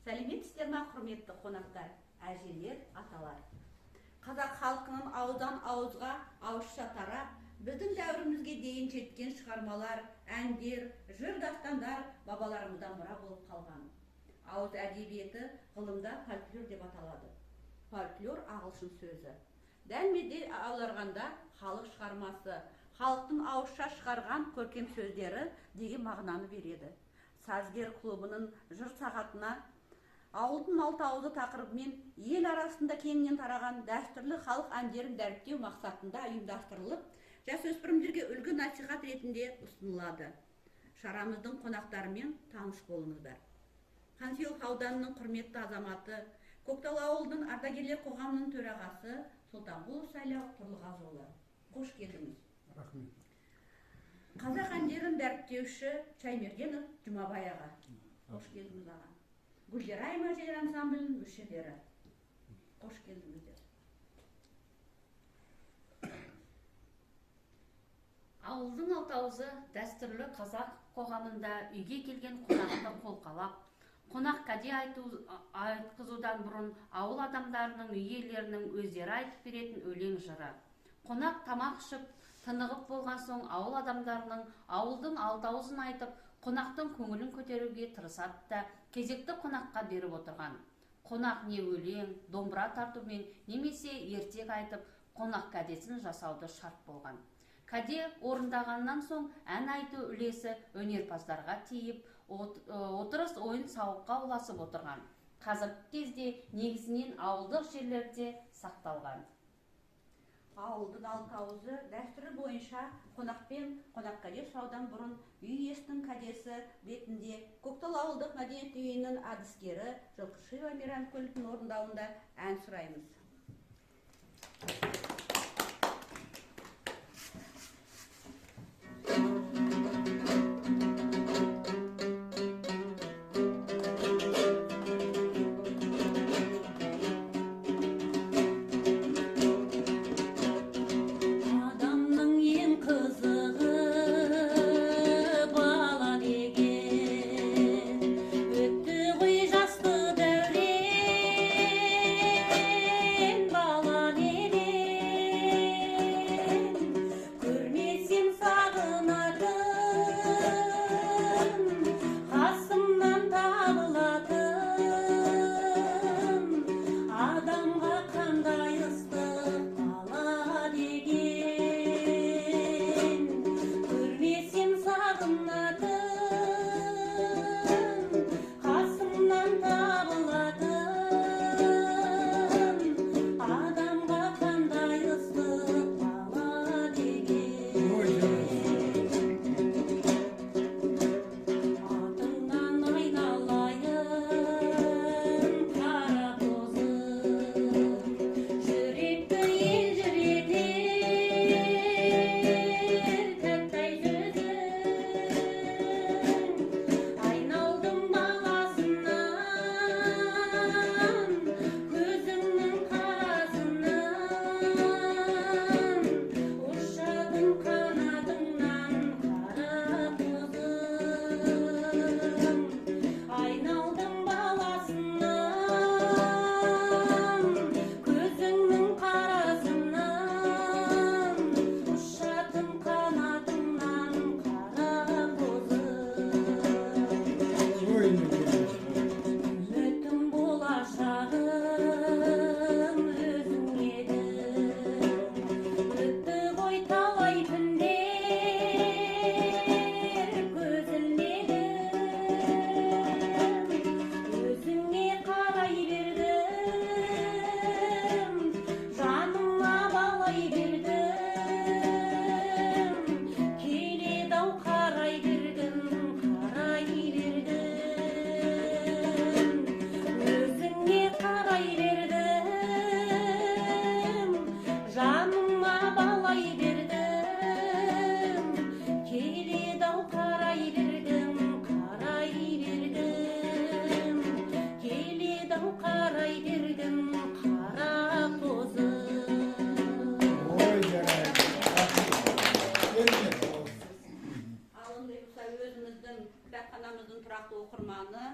Сәлеметсіздер ма, құрметті қонақтар, әжелер, аталар! Қазақ халқының ауыздан ауызға ауызша тарап, біздің дәуірімізге дейін жеткен шығармалар, әндер, жыр, дастандар бабаларымыздан мұра болып қалған. Ауыз әдебиеті ғылымда фольклор деп аталады. Фольклор — ағылшын сөзі. Дәлме-дәл аударғанда халық шығармасы, халықтың ауызша шығарған көркем сөздері деген мағынаны береді. Сазгер клубының жыр сағатына ауылдың алты ауызы тақырыбымен ел арасында кеңінен тараған дәстүрлі халық әндерін дәріптеу мақсатында ұйымдастырылып, жасөспірімдерге үлгі насихат ретінде ұсынылады. Шарамыздың қонақтарымен таныс болыңыздар. Панфилов ауданының құрметті азаматы, Көктал ауылының ардагерлер қоғамының төрағасы Сұлтанғұлов Сайлау Тұрлығазыұлы. Қош келдіңіз. Рахмет. Қазақ әндерін дәріптеуші Шаймергенов Жұмабай аға. Қош келдіңіз, аға. Гүлжарай әжелер ансамблінің мүшелері. Қош келдіңіздер. Ауылдың алты ауызы дәстүрлі қазақ қоғамында үйге келген қонақты қолқалап, қонақ кәде айту, айтқызудан бұрын ауыл адамдарының, үй иелерінің өздері айтып беретін өлең жыры. Қонақ тамақ ішіп, тынығып болған соң ауыл адамдарының ауылдың алты ауызын айтып, қонақтың көңілін көтеруге тырысады да, кезекті қонаққа беріп отырған. Қонақ не өлең, домбыра тартумен немесе ертек айтып, қонақ кәдесін жасауды шарт болған. Кәде орындағаннан соң ән айту үлесі өнерпаздарға тиіп, отырыс ойын сауыққа ұласып отырған. Қазіргі кезде негізінен ауылдық жерлерде сақталған. Ауылдың алты ауызы дәстүрі бойынша қонақпен қонақ кәде сұраудан бұрын үй иесінің кәдесі ретінде Көктал ауылдық мәдениет үйінің әдіскері Жылқышиева Мейрамкүлдің орындауында ән сұраймыз. Адамның ең қызығы бала деген. Өтті ғой жасты дәурен баламенен. Көрмесем сағынатын, қасымнан табылатын. Адамға қандай ыстық бала деген. Көрмесем сағынатын, қасымнан табылатын. Адамға қандай ыстық бала деген. Ой, жарайсың. Атыңнан айналайын, қара қозы, жүректі елжіретер тәтті сөзің. Айналдым баласынан, көзіңнің қарасынан, ұшатын қанатыңнан, қара қозым. Айналдым баласынан, көзіңнің қарасынан, ұшатын қанатыңнан, қара қозым. Ой, не керемет. Үмітім, болашағым өзің едің. Өтті ғой талай күндер, көз ілмедім. Өзіңе қарай бердім, жаныма балай бердім. Келеді ау, қарай бергім, қарай бергім. Өзіңе қарай бердім, жаныма балай бердім. Келеді ау, қарай бергім, қарай бергім. Келеді ау, қарай бергім, қара қозы. Ой, жарайды. Рахмет. Керемет дауыс. Ал ондай болса, өзіміздің кітапханамыздың тұрақты оқырманы,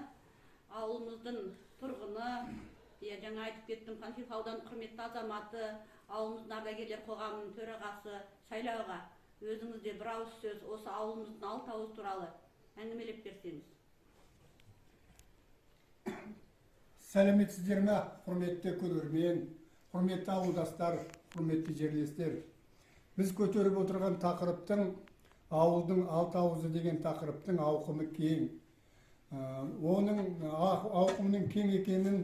Ауылымыздың тұрғыны, иә, жаңа айтып кеттім, Панфилов ауданының құрметті азаматы, ауылымыздың ардагерлер қоғамының төрағасы Сайлау аға, өзіңіз де бір ауыз сөз осы ауылымыздың алты ауыз туралы әңгімелеп берсеңіз. Сәлеметсіздер ме, құрметті көрермен, құрметті ауылдастар, құрметті жерлестер. Біз көтеріп отырған тақырыптың ауылдың алты ауызы деген тақырыптың ауқымы кең. Оның ауқымының кең екенін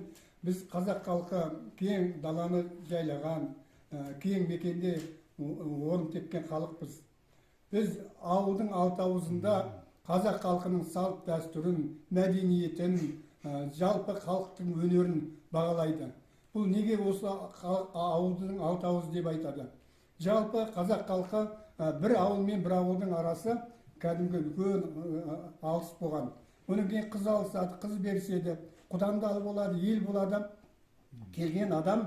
біз қазақ халқы кең даланы жайлаған, кең мекенде орын тепкен халықпыз. Біз ауылдың алты ауызында қазақ халқының салт дәстүрін, мәдениетін, жалпы халықтың өнерін бағалайды. Бұл неге осы ауылдың алты ауызы деп айтады? Жалпы қазақ халқы бір ауыл мен бір ауылдың арасы кәдімгі үлкен алыс болған. Одан кейін қыз алысады, қыз беріседі, құдандалы болады, ел болады. Келген адам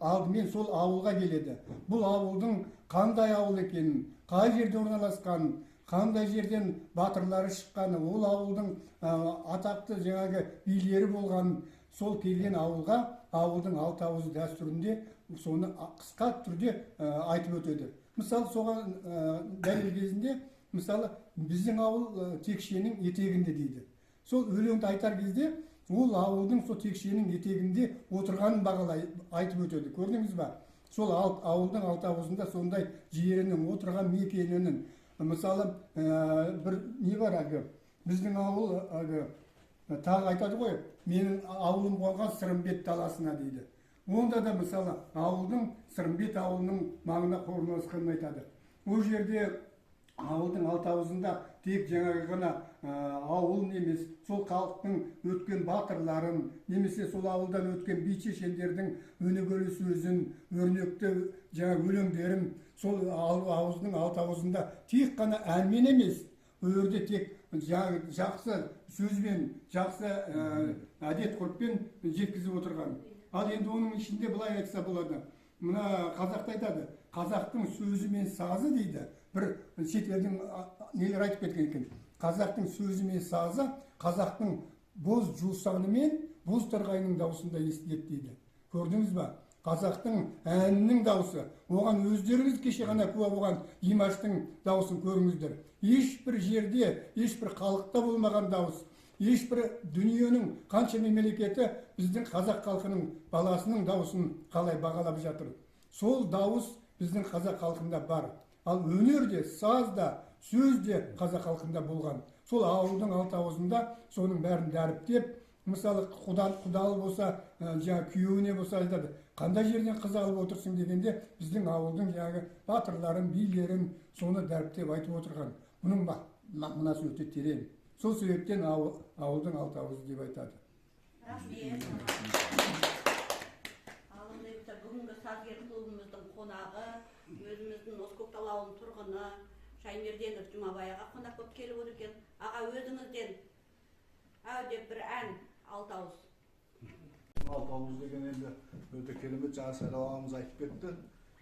алдымен сол ауылға келеді. Бұл ауылдың қандай ауыл екенін, қай жерде орналасқанын, қандай жерден батырлары шыққаны, ол ауылдың атақты жаңағы билері болғанын, сол келген ауылға ауылдың алты ауызы дәстүрінде соны қысқа түрде айтып өтеді. Мысалы, соған дәлел кезінде, мысалы, біздің ауыл текшенің етегінде дейді. Сол өлеңді айтар кезде ол ауылдың сол текшенің етегінде отырғанын бағалай айтып өтеді. Көрдіңіз ба? Сол ауылдың алты ауызында сондай жерінің, отырған мекенінің, мысалы, бір не бар әлгі, біздің ауыл әлгі тағы айтады ғой, менің ауылым қонған Сырымбет даласына дейді. Онда да мысалы ауылдың Сырымбет ауылының маңына орналасқанын айтады. Ол жерде ауылдың алты ауызында тек жаңағы ғана ауылын емес, сол халықтың өткен батырларын, немесе сол ауылдан өткен би шешендердің өнегелі сөзін, өрнекті жаңа өлеңдерін сол ауыздың алты ауызында тек қана әнмен емес, ол жерде тек жақсы сөзбен, жақсы әдет ғұрыппен жеткізіп отырған. Ал енді оның ішінде былай айтса болады. Мына қазақта айтады, қазақтың сөзі мен сазы дейді. Бір шетелдің нелер айтып кеткен екен. Қазақтың сөзі мен сазы қазақтың боз жусаны мен боз торғайының дауысында естіледі дейді. Көрдіңіз ба? Қазақтың әнінің дауысы, оған өздеріңіз кеше ғана куә болған Димаштың дауысын көріңіздер. Ешбір жерде, ешбір халықта болмаған дауыс, ешбір дүниенің қанша мемлекеті біздің қазақ халқының баласының дауысын қалай бағалап жатыр. Сол дауыс біздің қазақ халқында бар. Ал өнер де, саз да, сөз де қазақ халқында болған. Сол ауылдың алты ауызында соның бәрін дәріптеп, мысалы, құдалы болса, жаңа күйеуіне болса айтады, қандай жерден қыз алып отырсың дегенде, біздің ауылдың жаңағы батырларын, билерін соны дәріптеп айтып отырған. Бұның мағынасы өте терең. Сол себептен ауылдың алты ауызы деп айтады. Рахмет. Ал ондай болса, бүгінгі сазгер клубымыздың қонағы, өзіміздің осы Көктал ауылының тұрғыны Шаймерденов Жұмабай аға қонақ болып келіп отыр екен. Аға, өзіңізден әу деп бір ән, алты ауыз. Алты ауыз деген енді өте керемет, жаңа Сайлау ағамыз айтып кетті.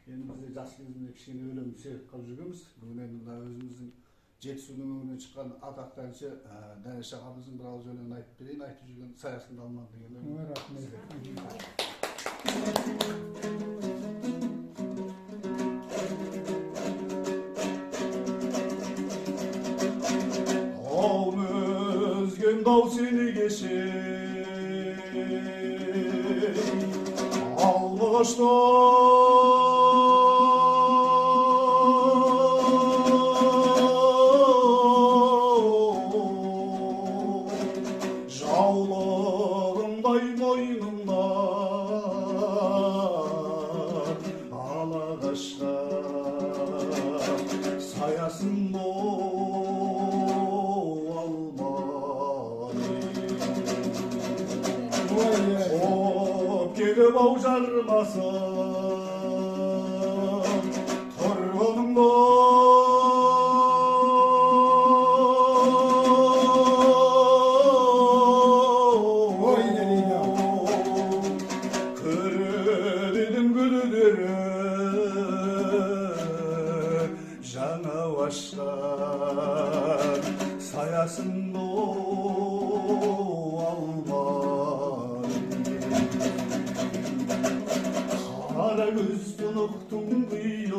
Енді біз де жас кезімізде кішкене өлеңді серік қылып жүргенбіз. Бүгін енді мына өзіміздің Жетісудың өңірінен шыққан атақты әнші Дәнеш ағамыздың бір ауыз өлеңін айтып берейін, айтып жүрген Саясында алман деген өлең. Ой, рахмет. Өзген дау сені кеше, алғашта жаулығыңдай мойныңда ала қашқан саясын келіп ау жармасын, тұрғыныңды көріп едім гүлдері жаңа ашқан саясында алманың. Қара көз тұнықтың күйі,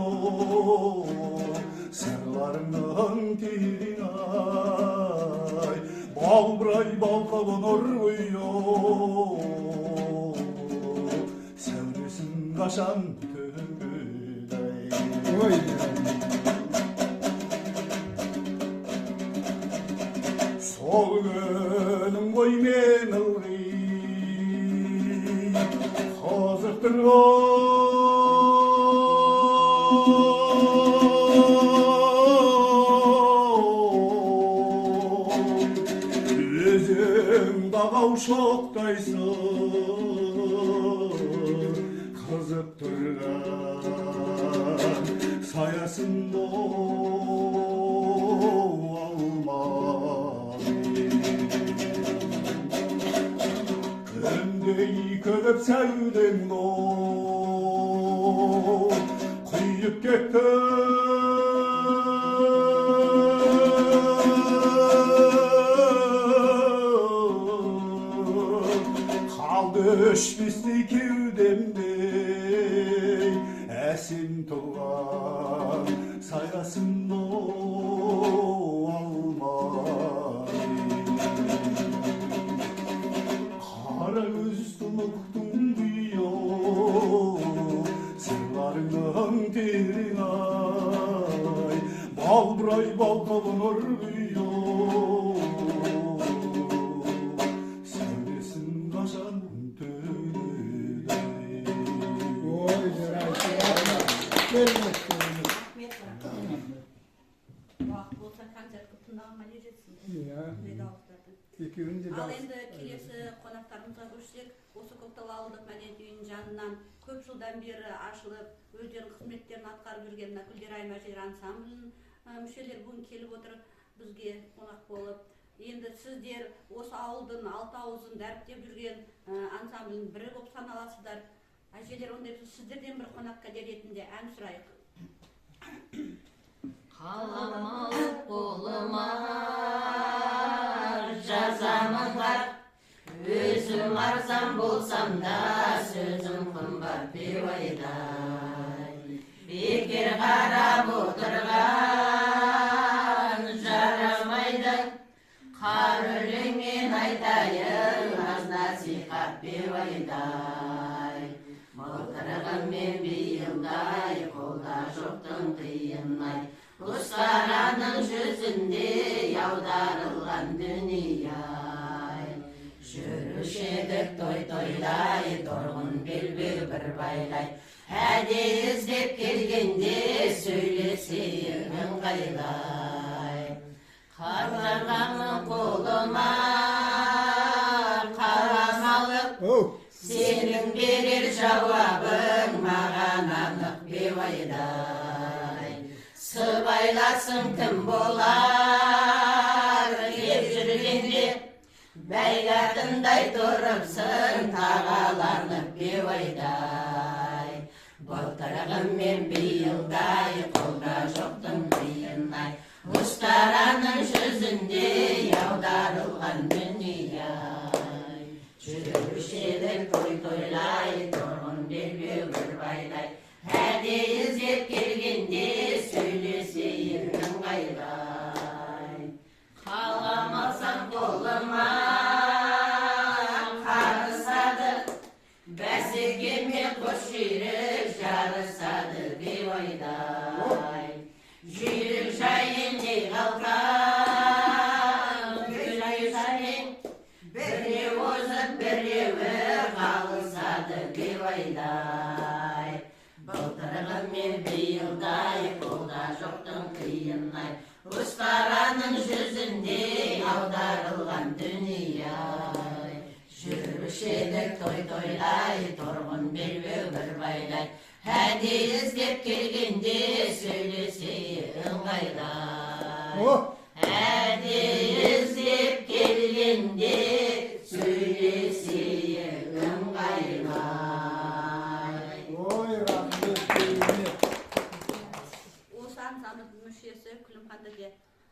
сырларыңның терең ай, балбырай балқып нұр құйы, сәулесін қашан төгеді Ой. Сол күнің ғой мен ылғи қызықтырған, өзің бағау шоқтайсың қызып тұрған саясында алманың. Күндей күліп сәулең құйып кетті, қалды өшпестей кеудемде әсем тұлған саясында алманың. Қара көз тұнықтың күйі, сырларыңның терең ай, балбырай балқып нұр күйі, сәулесін қашан төгеді. Ой, жарайды. Керемет, керемет. Рахмет, рахмет. Уақыт болса, концертті тыңдағанға не жетсін. Иә. Бұндай дауыстарды. Екеуінің де Ал дауысы. енді келесі қонақтарымызға көшсек, осы Көктал ауылдық мәдениет үйінің жанынан көп жылдан бері ашылып, өздерінің қызметтерін атқарып жүрген мына Күлдерайым әжелер ансамблінің мүшелері бүгін келіп отыр бізге қонақ болып. Енді сіздер осы ауылдың алты ауызын дәріптеп жүрген ансамблінің бірі болып саналасыздар. Әжелер, ондай болса сіздерден бір қонақ кәде ретінде ән сұрайық. Қалам алып қолыма жазамын хат, өзім арзан болсам да, сөзім қымбат беуайдай. Бекер қарап отырған жарамайды, қар өлеңмен айтайын аз насихат беуайдай. Былтырғы мен биылдай қолда жоқтың қиынай, ұстараның жүзінде аударылған дүние-ай. Жүруші едік той тойлай, торғын белбеу бір байлай, әдейі іздеп келгенде сөйлесейік ыңғайлай. Қарғамын қолыма қалам алып, Оу. сенің берер жауабың маған анық беуайдай. Сыбайласың кім болар деп жүргенде, бәйге атындай тұрыпсың тағаланып беуайдай. Былтырғы мен биылдай қолда жоқтың қиынай, ұстараның жүзінде аударылған дүние-ай. Жүруші едік той тойлай, торғын белбеу бір байлай, әдейі іздеп келгенде сөйлесейік ыңғайлай. Қалам алсам қолыма қарысады, бәсекеме қос жүйрік жарысады беуайдай. Жүйрік жайын не қалқан, жүйрік жайын біреу озып, біреуі қалысады беуайдай. Былтырғы мен биылдай қолда жоқтың қиынай, ұстараның жүзінде аударылған дүние-ай. Жүруші едік той тойлай, торғын белбеу бір байлай, әдейі іздеп келгенде сөйлесейік ыңғайлай. О. Әдейі іздеп келгенде сөйлесейік ыңғайлай. Ой, рахмет, керемет. Осы ансамбльдің мүшесі Күлімхан тәте.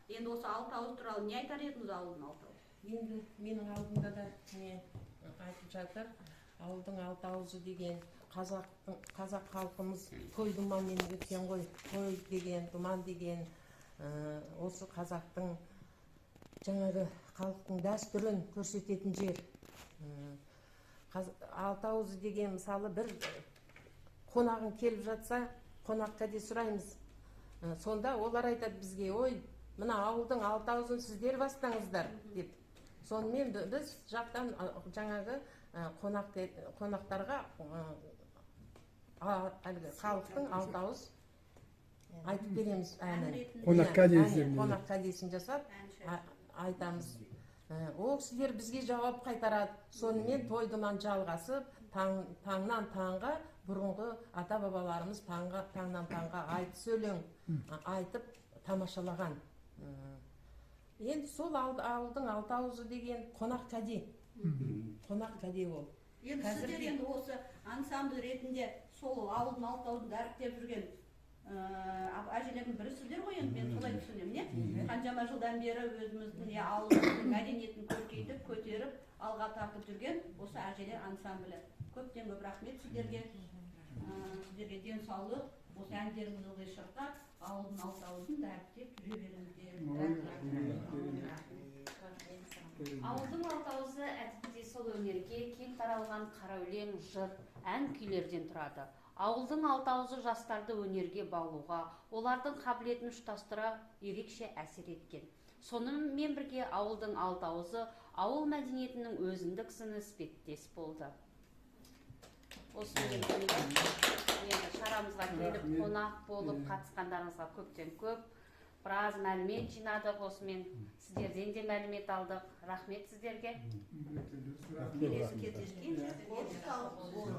Енді осы алты ауыз туралы не айтар едіңіз, ауылдың алты ауызы? Енді менің алдымда да не айтып жатыр. Ауылдың алты ауызы деген Қазақ халқымыз той думанмен өткен ғой. Той деген, думан деген осы қазақтың жаңағы халықтың дәстүрін көрсететін жер. Алты ауыз деген, мысалы, бір қонағың келіп жатса, қонақ кәде сұраймыз. Сонда олар айтады бізге: «Ой, мына ауылдың алты ауызын сіздер бастаңыздар», – деп. Сонымен біз жақтан жаңағы қонақтарға әлгі халықтың алты ауыз айтып береміз әнін. Қонақ кәдесі. Қонақ кәдесін жасап айтамыз. Ол кісілер бізге жауап қайтарады. Сонымен той думан жалғасып, таңнан таңға, бұрынғы ата бабаларымыз таңнан таңға айтыс өлең айтып тамашалаған. Енді сол ауылдың алты ауызы деген қонақ кәде, қонақ кәде ол. Енді сіздер енді осы ансамбль ретінде сол ауылдың алты ауызын дәріптеп жүрген әжелердің бірісіздер ғой енді, мен солай түсінемін, иә. Қаншама жылдан бері өзіміздің, иә, ауылымыздың мәдениетін көркейтіп, көтеріп, алға тартып жүрген осы әжелер ансамблі, көптен көп рахмет сіздерге. Сіздерге денсаулық, осы әндеріңізді ылғи шырқап, ауылдың алты ауызын дәріптеп жүре беріңіздер. Ауылдың алты ауызы әдетте сол өнерге кең таралған қара өлең, жыр, ән күйлерден тұрады. Ауылдың алты ауызы жастарды өнерге баулуға, олардың қабілетін ұштастыра ерекше әсер еткен. Сонымен бірге ауылдың алты ауызы ауыл мәдениетінің өзіндік сыны іспеттес болды. Осымен енді шарамызға келіп, қонақ болып қатысқандарыңызға көптен көп біраз мәлімет жинадық. Осымен сіздерден де мәлімет алдық. Рахмет сіздерге. Келесі кездескенше, қош сау болыңыз.